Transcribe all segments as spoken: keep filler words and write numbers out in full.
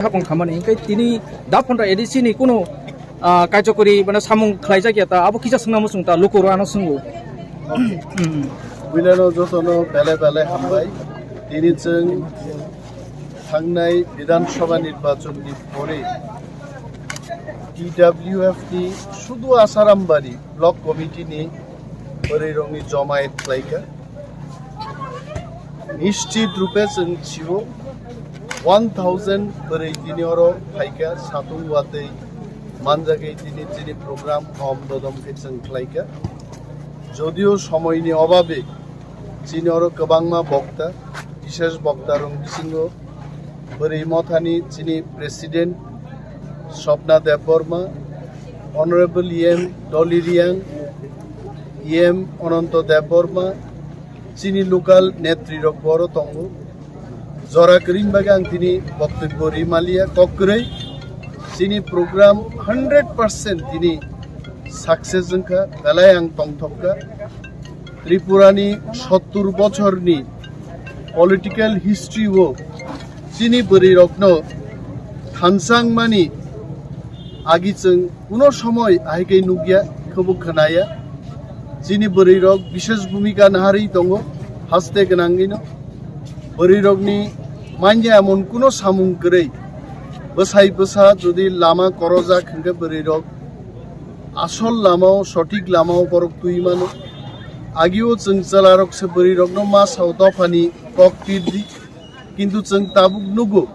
Hapang khamani, hingke tini da phonda A D C ni kunu, ah, kaichokori, mane, samung khlaijak ya ta, abo kisa swngna muchung ta, luku rw ano swngo. Buinano jotono bele bele hambai. Tini chwng thangnai Bidhan Sabha nirbachon ni pore T W F ni sudu Asarambari Block Committee ni bwrwi rokni jomayet khlaika. Nischit rupe chwng sio one thousand bwrwi tini oro phaika, satung watwi manjagwi tini chini program hom dodom khe chwng khlaika. Jodio somoini obabe chini oro kwbangma bokta, bishesh bokta rok bisingo bwrwi mothani chini President Swapna Debbarma, Honorable E M Dolly Riang, E M Ananto Debbarma, chini local netri rok bo oro tongo. Jora kwrwini bagwi ang tini boktobbo rwi maliya, kok kwrwi. Chini program hundred percent tini success wngkha, belai ang tongthokka. Tripura ni sottur bochor ni political history o chini bwrwi rokno thansang mani agi chwng kuno somoi ahai khe nukya, khebo khwnaya. Chini bwrwi rok bishesh bhumika naharwi tongo, haste gwnangwino. Bwrwi rokni manya emon kuno samung kwrwi. Bwsai bwsa jodi lama korojak hwnkhe bwrwi rok asol lamao, sothik lamao borok twi mano. Agio chwng chwla rok se bwrwi rokno ma sao dophani kok pirdi. Kintu chwng tabuk nugo,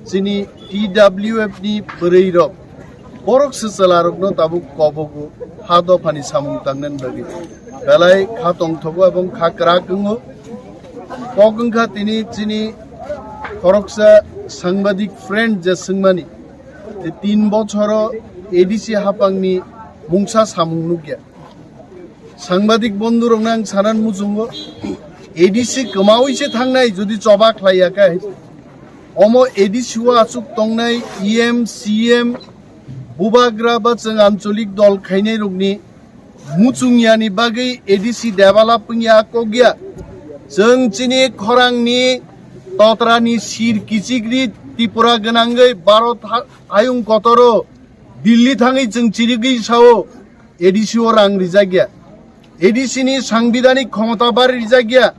chini T W F ni bwrwi rok, borok se chwla rokno tabuk kobogo, ha dophani samung tangnani bagwi. Belai kha tongthogo ebong kha kwrak wngo. Kok wngkha tini chini khoroksa sangbadik friend je swngmani, je tin bochoro A D C hapangni mungsa samung nukya. Sangbadik bondhu rokno ang sanan muchungo, A D C kwmawi se thangnai jodi choba khlaiya khe. Omo A D C o achuk tongnai E M, C M, bubagra ba chwng ancholik dol khainai rokni muchungyani bagwi A D C develop wngya kokya. Chwng chini khorangni totrani sir kichigri Tripura gwnangwi Bharat ha-, hayung kotoro Delhi thangwi chwng chirigwi sao A D C o rang rijakya. A D C ni sangbidanik khomota bari rijakya.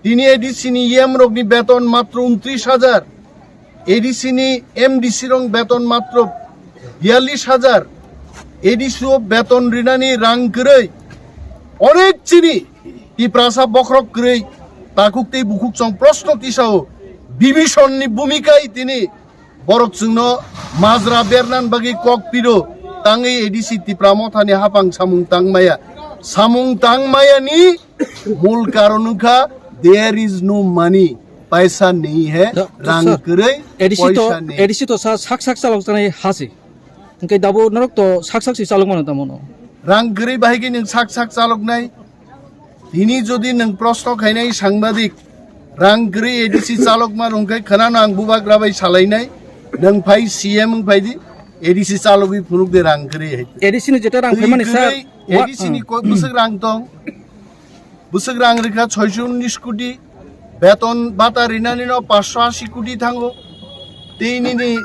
Tini A D C ni E M rokni beton matro untris hajar. A D C ni M D C rok beton matro biyallis hajar. A D C o beton rinani rang kwrwi. Onek chini Tiprasa bokhorok kwrwi takhuk tei bukhuk chong proshno tisao. Bibhishon ni bhumikai tini borok chwngno majra bernan bagwi kok piro, tangwi A D C Tipra Mothani hapang samung tangmaya. Samung tangmayani mul karon wngkha, there is no money, paisa nahi hai, no, to rang sir, kwrwi, A D C to, paisa nahi. A D C to sa-, sak sak chalok janai hasi. Hingke dabo norok to sak sak si chalok mano tamo no. Rang kwrwi bahai khe nwng sak sak chalok nai. Tini jodi nwng proshno khainai sangbadik, rang kwrwi A D C chalokma rwngkhe khwnano ang bubagra bai salainai, nwng phai C M wng phai di, A D C chalogwi phunuk de rang kwrwi hai. A D C ni jeta rang phaimani sir, kwrwi, wa-, A D C ni hmm, ko-, bwswk rang tong, bwswk rang rwkha soiso unnish koti, beton bata rinani no paanch sho ashi koti thango, tei nini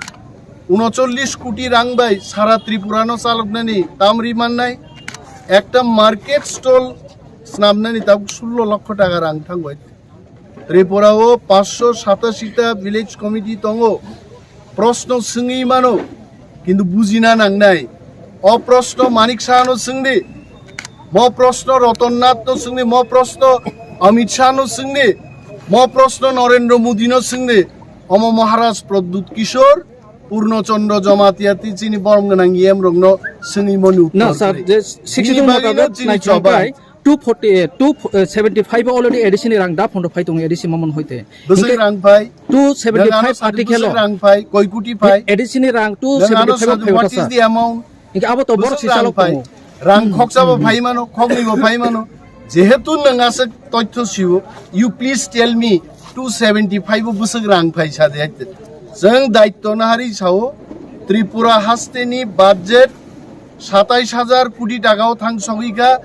unocholish koti rang bai sara Tripura no chaloknani tamri mannai, ekta market stall Snamnani tabuk sullo lokho taka rang thangbai. Tripura o paanch sho satashi ta village committee tongo. Proshno swngwi mano, kintu bujina nangnai. O proshno Manik Saha no swngdi, mo proshno Roton Nath no swngdi, mo proshno Amit Shah no swngdi, mo proshno Narendra Modi no swngdi. Omo Maharaj Pradyut Kishore, Purno Chandra Jamatia tei chini borom gwnang E M rokno swngwi moni uttor. Na, sir, kwrwi. Je sixty-two bini bagwino motabek chini naithok choba. Bai two forty, eh, two, eh, seventy-five already A D C ni rang da phondo phai tongo A D C mamon hoite. Bwswk rang phai? Two seventy-five article o. Bwswk rang phai, koi koti phai? A D C ni rang two seventy-five phai. What is the amount? Hingke abo to borok si chalok tongo. Rang khoksa bo phai mano, khoknwi bo phai mano. Jehetu nwng aswk toitho sio, you please tell me, two seventy-five bo bwswk rang phai sa de. Chwng daitto naharwi sao, Tripura haste ni budget satais hajar koti taka o thang sogwi kha,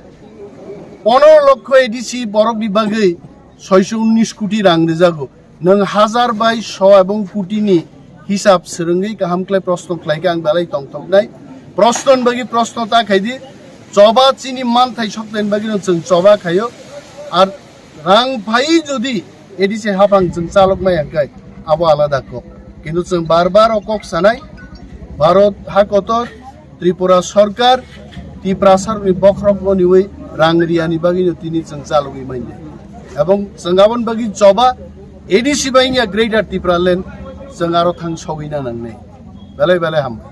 pondro lokho A D C borok ni bagwi soiso unnish koti rang rijago. Nwng hajar bai so ebong koti ni hisab swrwngwi kaham khlai proshno khlaikha ang belai tongthoknai. Proshno ni bagwi proshno ta khaidi, choba chini manthai soknaini bagwino chwng choba khaio. Ar rang phai jodi A D C haphang chwng chaloknai hwnkhe abo alada kok. Kintu chwng bar bar o kok sanai, Bharat ha kotor, Tripura sorkar, Tiprasarokni bokhorokno niwi rang riyani bagwino tini chwng chalogwi manya. Ebong chwng aboni bagwi choba A D C bai wngya Greater Tipraland chwng aro thang sogwina nangnai. Belai belai hambai.